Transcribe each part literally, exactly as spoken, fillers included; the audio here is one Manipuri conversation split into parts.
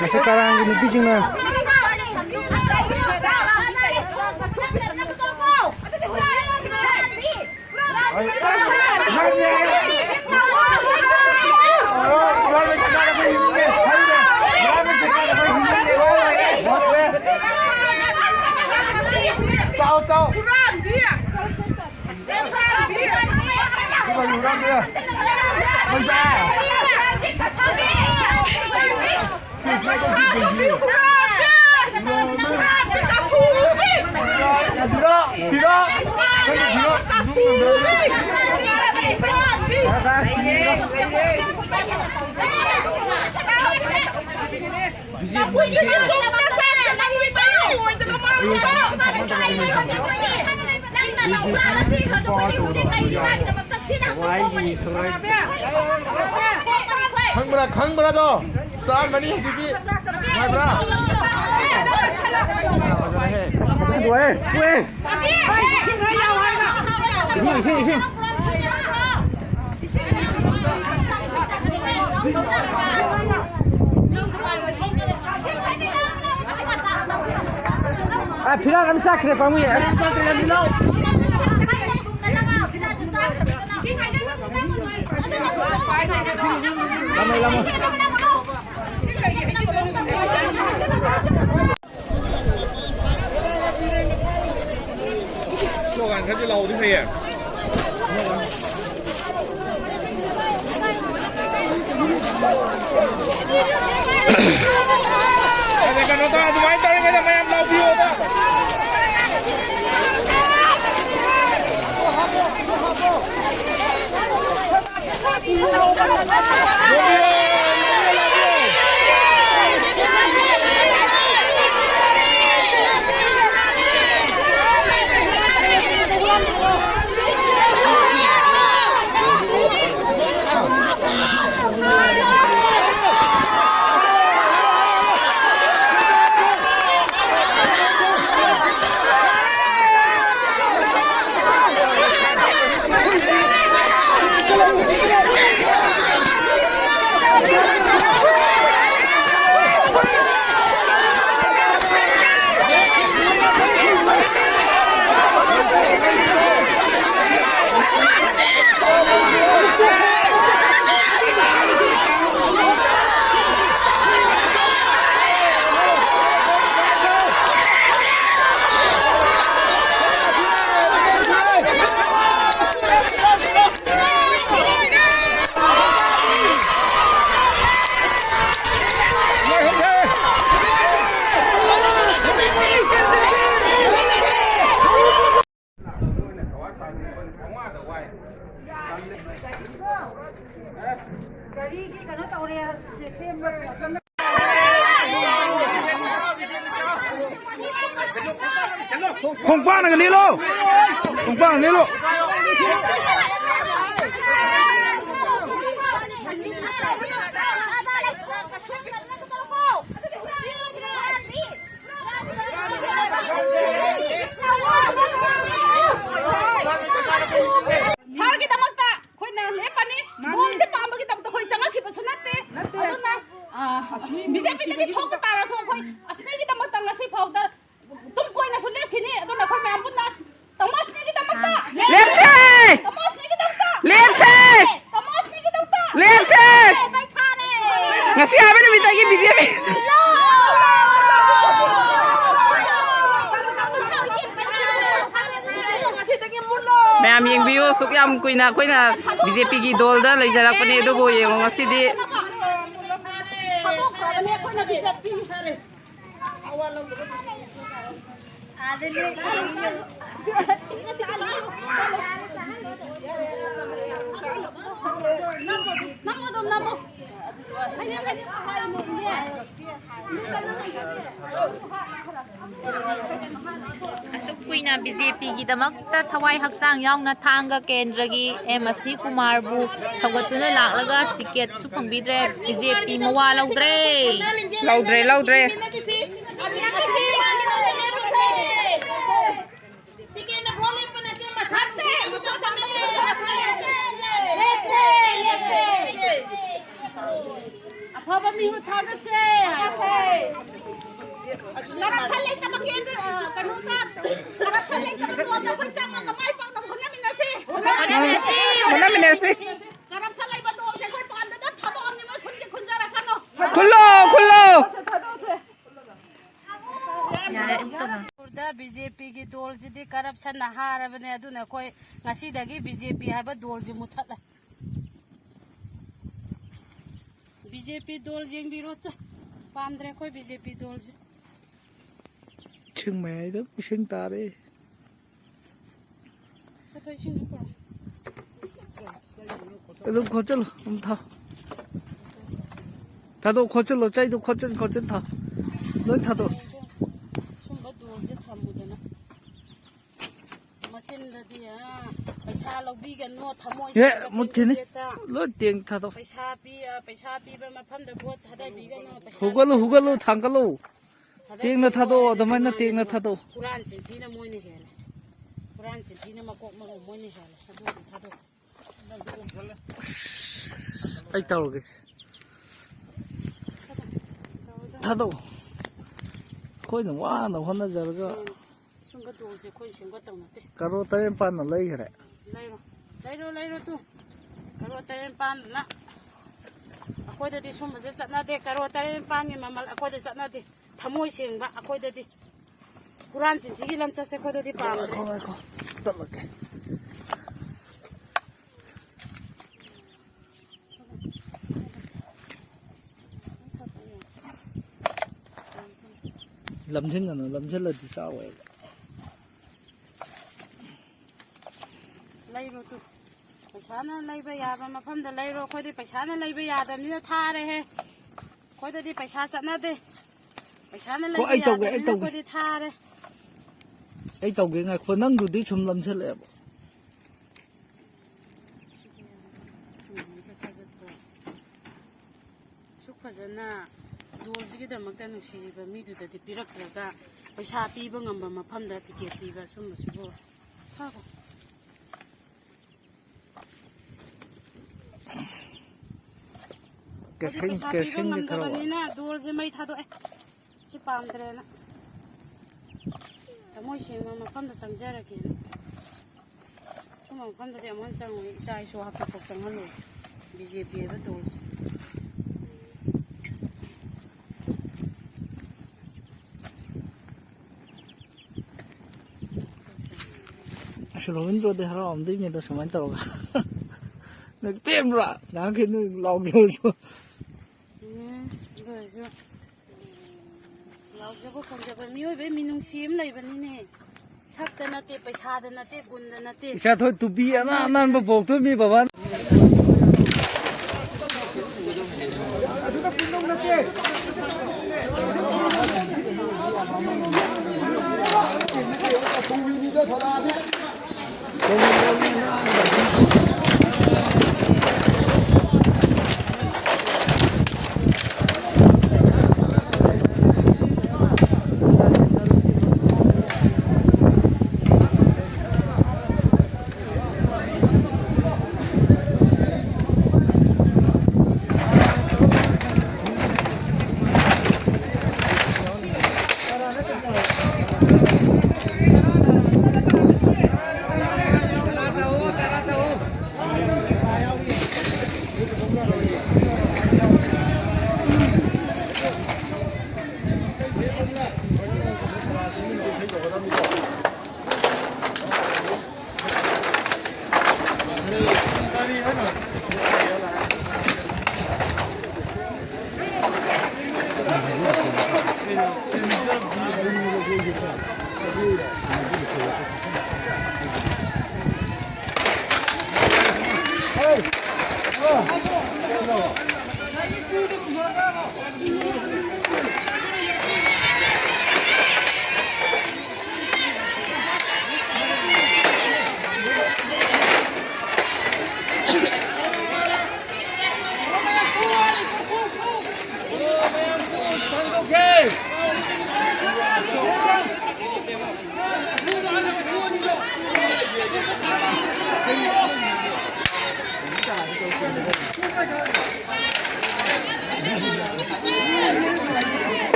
ꯃꯁꯛ ꯀꯔꯥꯡꯒꯤ ꯅꯨꯄꯤꯁꯤꯡꯅ ꯆꯥꯎ, ꯆꯥꯎ꯫ ꯈꯪꯕ꯭ꯔꯥ, ꯈꯪꯕ꯭ꯔꯥꯗꯣ? ꯆꯥꯝꯃꯅꯤ ꯍꯧꯖꯤꯛꯇꯤ꯫ ꯅꯨꯡꯉꯥꯏꯕ꯭ꯔꯥ? ꯐꯖꯔꯦꯍꯦ꯫ ꯏꯁꯤꯡ, ꯏꯁꯤꯡ, ꯏꯁꯤꯡ꯫ ꯑ, ꯐꯤꯔꯥꯟ ꯑꯃ ꯆꯠꯈ꯭ꯔꯦ, ꯄꯥꯝꯃꯨꯏ꯫ ꯂꯥꯃꯩ, ꯂꯥꯃꯩ꯫ ꯁꯣꯒꯥꯟ ꯈꯔꯗꯤ ꯂꯥꯎꯗꯤ ꯐꯩꯌꯦ꯫ ꯑꯗ ꯀꯩꯅꯣ ꯇꯧ, ꯑꯗꯨꯃꯥꯏꯅ ꯇꯧꯔꯤꯉꯩꯗ ꯃꯌꯥꯝ ꯂꯥꯎꯕꯤꯌꯣꯕ꯫ ꯒꯥꯔꯤꯒꯤ ꯀꯩꯅꯣ ꯇꯧꯔꯦ, ꯁꯦꯝꯕ꯫ ꯈꯣꯡꯄꯥꯛꯅꯒ ꯅꯦꯠꯂꯣ꯫ ꯈꯣꯡꯄꯥꯛꯅ ꯅꯦꯠꯂꯣ꯫ ꯁꯥꯔꯒꯤꯗꯃꯛꯇ ꯑꯩꯈꯣꯏꯅ ꯂꯦꯞꯄꯅꯤ꯫ ꯅꯣꯝꯁꯦ ꯄꯥꯝꯕꯒꯤꯗꯃꯛꯇ ꯑꯩꯈꯣꯏ ꯆꯪꯉꯛꯈꯤꯕꯁꯨ ꯅꯠꯇꯦ꯫ ꯑꯗꯨꯅ, ꯑ, ꯕꯤ ꯖꯦ ꯄꯤꯗꯒꯤ ꯊꯣꯛꯄ ꯇꯥꯔꯁꯨ ꯑꯩꯈꯣꯏ ꯑꯁꯤꯗꯒꯤꯗꯃꯛꯇ ꯉꯁꯤ ꯐꯥꯎꯗ ꯇꯨꯡ ꯀꯣꯏꯅꯁꯨ ꯂꯦꯞꯈꯤꯅꯤ꯫ ꯑꯗꯨꯅ ꯑꯩꯈꯣꯏ ꯃꯌꯥꯝ ꯄꯨꯟꯅ ꯇꯃꯣꯁꯅꯤꯒꯤꯗꯃꯛꯇ ꯂꯦꯞꯁꯦ! ꯇꯃꯣꯁꯅꯤꯒꯤꯗꯃꯛꯇ ꯂꯦꯞꯁꯦ! ꯇꯃꯣꯁꯅꯤꯒꯤꯗꯃꯛꯇ ꯂꯦꯞꯁꯦ! ꯂꯦꯞꯄ ꯊꯥꯔꯦ! ꯉꯁꯤ ꯍꯥꯏꯕ ꯅꯨꯃꯤꯠꯇꯒꯤ ꯕꯤ ꯖꯦ ꯄꯤ꯫ ꯃꯌꯥꯝ ꯌꯦꯡꯕꯤꯌꯨ, ꯑꯁꯨꯛ ꯌꯥꯝ ꯀꯨꯏꯅ ꯑꯩꯈꯣꯏꯅ ꯕꯤ ꯖꯦ ꯄꯤꯒꯤ ꯗꯣꯜꯗ ꯂꯩꯖꯔꯛꯄꯅꯦ, ꯑꯗꯨꯕꯨ ꯌꯦꯡꯉꯣ ꯉꯁꯤꯗꯤ꯫ ꯑꯁꯨꯛ ꯀꯨꯏꯅ ꯕꯤ ꯖꯦ ꯄꯤꯒꯤꯗꯃꯛꯇ ꯊꯋꯥꯏ ꯍꯛꯆꯥꯡ ꯌꯥꯎꯅ ꯊꯥꯡꯒ ꯀꯦꯟꯗ꯭ꯔꯒꯤ ꯑꯦꯝ ꯑꯁꯅꯤ ꯀꯨꯃꯥꯔꯕꯨ ꯁꯧꯒꯠꯇꯨꯅ ꯂꯥꯛꯂꯒ ꯇꯤꯀꯦꯠꯁꯨ ꯐꯪꯕꯤꯗ꯭ꯔꯦ꯫ ꯕꯤ ꯖꯦ ꯄꯤ ꯃꯋꯥ ꯂꯧꯗ꯭ꯔꯦ꯫ ꯂꯧꯗ꯭ꯔꯦ, ꯂꯧꯗ꯭ꯔꯦ꯫ ꯑꯐꯕ ꯃꯤꯍꯨꯠ ꯊꯥꯒꯠꯁꯦ꯫ ꯀꯔꯞꯁꯟ ꯂꯩꯇꯕ ꯀꯦꯟꯗ꯭ꯔ, ꯑ, ꯀꯩꯅꯣꯗ, ꯀꯔꯞꯁꯟ ꯂꯩꯇꯕ ꯗꯣꯟꯗ ꯑꯩꯈꯣꯏ ꯆꯪꯉꯒ ꯃꯥꯏ ꯄꯥꯛꯅꯕ ꯍꯣꯠꯅꯃꯤꯟꯅꯁꯤ꯫ ꯍꯣꯠꯅꯃꯤꯟꯅꯁꯤ, ꯍꯣꯠꯅꯃꯤꯟꯅꯁꯤ꯫ ꯀꯔꯞꯁꯟ ꯂꯩꯕ ꯗꯣꯟꯁꯦ ꯑꯩꯈꯣꯏ ꯄꯥꯟꯗꯅ ꯊꯥꯗꯣꯛꯑꯝꯅꯤ, ꯃꯣꯏ ꯈꯨꯟꯒꯤ ꯈꯨꯟꯖꯔꯁꯅꯨ꯫ ꯈꯨꯜꯂꯣ, ꯈꯨꯜꯂꯣ꯫ ꯌꯥꯔꯦ, ꯑꯃꯨꯛ ꯇꯧꯔꯣ꯫ ꯃꯅꯤꯄꯨꯔꯗ ꯕꯤ ꯖꯦ ꯄꯤꯒꯤ ꯗꯣꯜꯁꯤꯗꯤ ꯀꯔꯞꯁꯟꯅ ꯍꯥꯔꯕꯅꯦ, ꯑꯗꯨꯅ ꯑꯩꯈꯣꯏ ꯉꯁꯤꯗꯒꯤ ꯕꯤ ꯖꯦ ꯄꯤ ꯍꯥꯏꯕ ꯗꯣꯜꯁꯤ ꯃꯨꯊꯠꯂꯦ꯫ ꯕꯤ ꯖꯦ ꯄꯤ ꯗꯣꯜ ꯌꯦꯡꯕꯤꯔꯣ ꯇꯨ꯫ ꯄꯥꯝꯗ꯭ꯔꯦ ꯑꯩꯈꯣꯏ ꯕꯤ ꯖꯦ ꯄꯤ ꯗꯣꯜꯁꯦ꯫ ꯏꯁꯤꯡ ꯃꯌꯥꯏꯗ ꯏꯁꯤꯡ ꯇꯥꯔꯦ꯫ ꯑꯗꯣ ꯏꯁꯤꯡꯗꯣ ꯄꯨꯔꯛꯑꯣ꯫ ꯑꯗꯨꯝ ꯈꯣꯠꯆꯜꯂꯣ, ꯑꯗꯨꯝ ꯊꯥꯎ꯫ ꯊꯥꯗꯣꯛ ꯈꯣꯠꯆꯜꯂꯣ, ꯆꯩꯗꯣ ꯈꯣꯠꯆꯟ ꯈꯣꯠꯆꯟ ꯊꯥꯎ꯫ ꯂꯣꯏ ꯊꯥꯗꯣꯛ꯫ ꯁꯨꯝꯕ ꯗꯣꯜꯁꯦ ꯊꯝꯃꯨꯗꯅ꯫ ꯃꯆꯤꯟꯗꯗꯤ, ꯑ, ꯄꯩꯁꯥ ꯂꯧꯕꯤꯒꯅꯨ, ꯊꯃꯣꯏ ꯍꯦ, ꯁꯦꯡꯕ ꯃꯨꯠꯈꯤꯅꯤ꯫ ꯀꯦꯟꯗꯤꯗꯦꯠꯇ꯫ ꯂꯣꯏ ꯇꯦꯡ ꯊꯥꯗꯣꯛ꯫ ꯄꯩꯁꯥ ꯄꯤ-, ꯑ, ꯄꯩꯁꯥ ꯄꯤꯕ ꯃꯐꯝꯗ ꯚꯣꯠ ꯊꯥꯗꯕꯤꯒꯅꯨ, ꯄꯩꯁꯥ ꯍꯨꯒꯠꯂꯨ, ꯍꯨꯒꯠꯂꯨ, ꯊꯥꯡꯒꯠꯂꯨ꯫ ꯊꯥꯗꯕꯤꯒꯅꯨ ꯇꯦꯡꯅ ꯊꯥꯗꯣꯛꯑꯣ, ꯍꯥꯏꯅ ꯑꯗꯨꯃꯥꯏꯅ ꯇꯦꯡꯅ ꯃꯥꯡꯗꯅ ꯊꯥꯗꯣꯛꯑꯣ꯫ ꯍꯨꯔꯥꯟ ꯆꯤꯟꯊꯤꯅ ꯃꯣꯏꯅ ꯍꯦꯜꯂꯦ꯫ ꯍꯨꯔꯥꯟ ꯆꯤꯟꯊꯤꯅ ꯃꯀꯣꯛ ꯃꯔꯨ ꯃꯣꯏꯅ ꯍꯦꯜꯂꯦ꯫ ꯑꯗꯨ ꯑꯗꯨꯝ ꯊꯥꯗꯣꯛ꯫ ꯑꯩ ꯇꯧꯔꯒꯦ꯫ ꯊꯥꯗꯣꯛ꯫ ꯑꯩꯈꯣꯏꯅ ꯋꯥꯅ ꯍꯣꯠꯅꯖꯔꯒ꯫ ꯁꯨꯝꯕ ꯗꯣꯜꯁꯦ ꯑꯩꯈꯣꯏ ꯁꯦꯝꯒꯠꯇꯧ ꯅꯠꯇꯦ꯫ ꯀꯔꯣ ꯇꯔꯦꯠ ꯅꯤꯄꯥꯟꯅ ꯂꯩꯈ꯭ꯔꯦ꯫ ꯂꯩꯔꯣ, ꯂꯩꯔꯣ, ꯂꯩꯔꯣ ꯇꯨ꯫ ꯀꯔꯣ ꯇꯔꯦꯠ ꯅꯤꯄꯥꯟꯗꯨꯅ꯫ ꯑꯩꯈꯣꯏꯗꯗꯤ ꯁꯨꯝꯕꯁꯦ ꯆꯠꯅꯗꯦ꯫ ꯀꯔꯣ ꯇꯔꯦꯠ ꯅꯤꯄꯥꯟꯒꯤ ꯃꯃꯜ ꯑꯩꯈꯣꯏꯗ ꯆꯠꯅꯗꯦ꯫ ꯊꯃꯣꯏ ꯁꯦꯡꯕ ꯑꯩꯈꯣꯏꯗꯗꯤ꯫ ꯍꯨꯔꯥꯟ ꯆꯤꯟꯊꯤꯒꯤ ꯂꯝꯆꯠꯁꯦ ꯑꯩꯈꯣꯏꯗꯗꯤ ꯄꯥꯝꯗ꯭ꯔꯦ꯫ ꯉꯥꯏꯈꯣ, ꯉꯥꯏꯈꯣ꯫ ꯇꯠꯂꯛꯀꯦ꯫ ꯂꯝꯖꯤꯟꯒꯅꯨ, ꯂꯝꯖꯤꯜꯂꯗꯤ ꯆꯥꯎꯋꯦꯕ꯫ ꯂꯩꯔꯣ ꯇꯨ꯫ ꯄꯩꯁꯥꯅ ꯂꯩꯕ ꯌꯥꯕ ꯃꯐꯝꯗ ꯂꯩꯔꯣ꯫ ꯑꯩꯈꯣꯏꯗꯤ ꯄꯩꯁꯥꯅ ꯂꯩꯕ ꯌꯥꯗꯕꯅꯤꯅ ꯊꯥꯔꯦꯍꯦ꯫ ꯑꯩꯈꯣꯏꯗꯗꯤ ꯄꯩꯁꯥ ꯆꯠꯅꯗꯦ꯫ ꯄꯩꯁꯥꯅ ꯀꯣ, ꯂꯩꯕ ꯑꯩ ꯇꯧꯒꯦ, ꯑꯩ ꯌꯥꯗꯕꯅꯤꯅ ꯇꯧꯒꯦ꯫ ꯑꯩꯈꯣꯏꯗꯤ ꯊꯥꯔꯦ꯫ ꯑꯩ ꯇꯧꯒꯦ, ꯉꯥꯏꯈꯣ, ꯅꯪꯗꯨꯗꯤ ꯁꯨꯝ ꯂꯝꯁꯤꯜꯂꯛꯑꯦꯕ꯫ ꯁꯨꯝ ꯑꯝꯇ ꯁꯥꯖꯠꯄ꯫ ꯑꯁꯨꯛ ꯐꯖꯅ ꯗꯣꯜꯁꯤꯒꯤꯗꯃꯛꯇ ꯅꯨꯡꯁꯤꯔꯤꯕ ꯃꯤꯗꯨꯗꯗꯤ ꯄꯤꯔꯛꯇ꯭ꯔꯒ, ꯄꯩꯁꯥ ꯄꯤꯕ ꯉꯝꯕ ꯃꯐꯝꯗ ꯇꯤꯀꯦꯠ ꯄꯤꯕ ꯁꯨꯝꯕꯁꯤꯕꯨ ꯐꯕ? ꯑꯩꯈꯣꯏꯗꯤ ꯀꯦꯔꯁꯤꯟ, ꯄꯩꯁꯥ ꯄꯤꯕ ꯀꯦꯔꯁꯤꯟꯒꯤ ꯊꯔꯣ꯫ ꯉꯝꯗꯕꯅꯤꯅ ꯗꯣꯜꯁꯦ ꯃꯩ ꯊꯥꯗꯣꯛꯑꯦ꯫ ꯁꯤ ꯄꯥꯝꯗ꯭ꯔꯦꯅ꯫ ꯊꯃꯣꯏ ꯁꯦꯡꯕ ꯃꯐꯝꯗ ꯆꯪꯖꯔꯒꯦꯅ꯫ ꯁꯨꯝꯕ ꯃꯐꯝꯗꯗꯤ ꯑꯃꯨꯛ ꯍꯟꯅ ꯆꯪꯉꯣꯏ꯫ ꯏꯆꯥ ꯏꯁꯨ ꯍꯥꯠꯇꯣꯛꯐꯥꯎ ꯆꯪꯍꯜꯂꯣꯏ꯫ ꯕꯤ ꯖꯦ ꯄꯤ ꯍꯥꯏꯕ ꯗꯣꯜꯁꯦ꯫ ꯑꯁ, ꯔꯣꯕꯤꯟꯗ꯭ꯔꯣꯗꯤ ꯍꯔꯥꯎꯔꯝꯗꯣꯏꯅꯦꯗ ꯁꯨꯃꯥꯏꯅ ꯇꯧꯔꯒ꯫ ꯅꯪ ꯄꯦꯟꯕ꯭ꯔꯥ? ꯅꯍꯥꯟꯈꯩ ꯅꯣꯏ ꯂꯥꯎꯈꯤꯕꯁꯨ꯫ ꯎꯝ, ꯑꯗꯨ ꯑꯣꯏꯔꯁꯨ ꯂꯥꯎꯖꯕ ꯈꯣꯡꯖꯕ ꯃꯤꯑꯣꯏꯕꯒꯤ ꯃꯤꯅꯨꯡꯁꯤ ꯑꯃ ꯂꯩꯕꯅꯤꯅꯦ꯫ ꯁꯛꯇ ꯅꯠꯇꯦ, ꯄꯩꯁꯥꯗ ꯅꯠꯇꯦ, ꯒꯨꯟꯗ ꯅꯠꯇꯦ꯫ ꯏꯆꯥ ꯊꯣꯏ ꯇꯨꯄꯤ ꯑꯅꯥꯟ ꯑꯅꯥꯟꯕ ꯄꯣꯛꯊꯣꯛꯃꯤ ꯕꯕꯥ꯫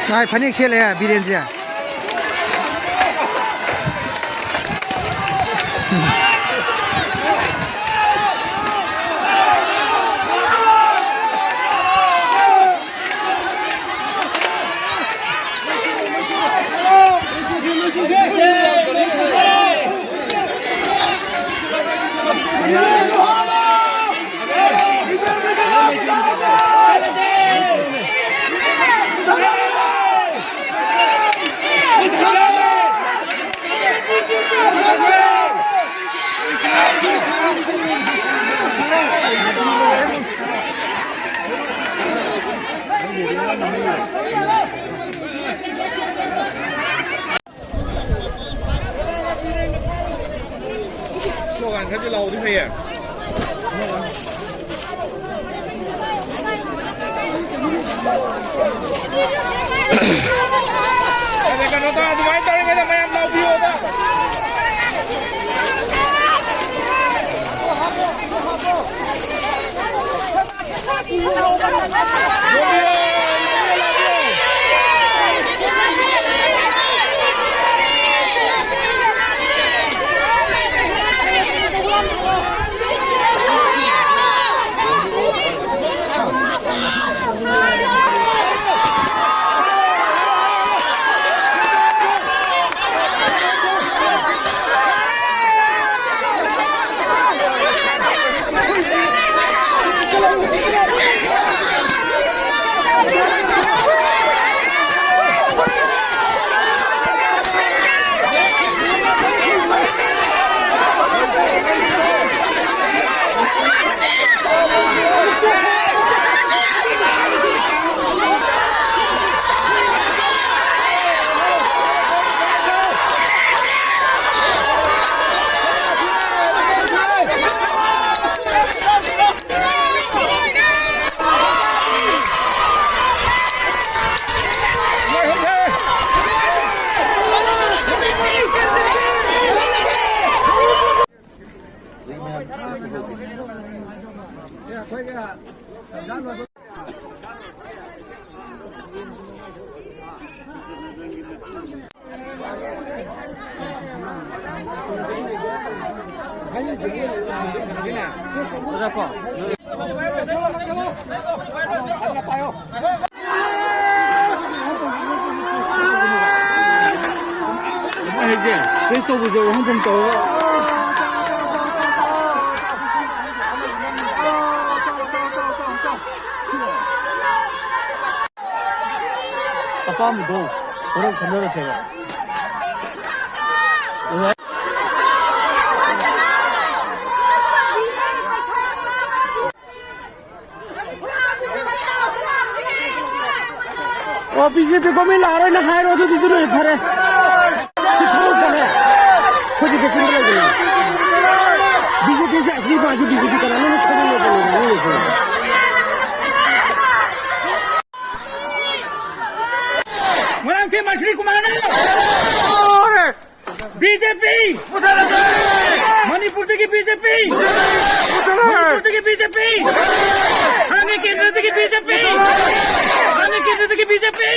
ꯉꯥꯏ, ꯐꯅꯦꯛ ꯁꯦꯠꯂꯦ ꯕꯤꯔꯦꯟꯁꯦ꯫ ꯁ꯭ꯂꯣꯒꯥꯟ ꯈꯔꯗꯤ ꯂꯥꯎꯗꯤ ꯐꯩꯌꯦ꯫ ꯑꯗ ꯀꯩꯅꯣ ꯇꯧ, ꯑꯗꯨꯃꯥꯏꯅ ꯇꯧꯔꯤꯉꯩꯗ ꯃꯌꯥꯝ ꯂꯥꯎꯕꯤꯌꯣꯕ꯫ ꯃꯣꯏ ꯍꯥꯏꯁꯦ ꯐꯦꯁ ꯇꯧꯕꯁꯦ ꯋꯥꯍꯪꯐꯝ ꯇꯧꯔꯒ ꯑꯄꯥꯝꯕꯗꯣ ꯍꯣꯔꯦꯟ ꯈꯟꯅꯔꯁꯦꯕ꯫ ꯑꯣ, ꯕꯤ ꯖꯦ ꯄꯤ ꯒꯣꯔꯃꯦꯟ ꯂꯥꯛꯑꯔꯣꯏꯅ ꯍꯥꯏꯔꯣ, ꯑꯗꯨꯗꯤ ꯑꯗꯨꯅ ꯍꯦꯟꯅ ꯐꯔꯦ꯫ ꯁꯤ ꯊꯕꯛ ꯇꯧꯔꯦ꯫ ꯑꯩꯈꯣꯏꯗꯤ ꯕꯦꯀꯤꯡꯗ ꯂꯩꯕꯅꯦ꯫ ꯕꯤ ꯖꯦ ꯄꯤ ꯁꯦ ꯑꯁꯤꯒꯤ ꯄꯥꯁꯤ ꯕꯤ ꯖꯦ ꯄꯤ ꯀꯅꯥꯅꯣ ꯊꯕꯛ ꯂꯩꯇꯅ ꯉꯥꯡꯅꯔꯤꯁꯦ? ꯃꯣꯏꯔꯥꯡꯊꯦꯝ ꯑꯁ꯭ꯔꯤ ꯀꯨꯃꯥꯔꯅ ꯕꯤ ꯖꯦ ꯄꯤ! ꯃꯅꯤꯄꯨꯔꯗꯒꯤ ꯕꯤ ꯖꯦ ꯄꯤ! ꯃꯅꯤꯄꯨꯔꯗꯒꯤ ꯕꯤ ꯖꯦ ꯄꯤ! ꯍꯥꯟꯅ ꯀꯦꯟꯗ꯭ꯔꯗꯒꯤ ꯕꯤ ꯖꯦ ꯄꯤ! ꯍꯥꯟꯅ ꯀꯦꯟꯗ꯭ꯔꯗꯒꯤ ꯕꯤ ꯖꯦ ꯄꯤ!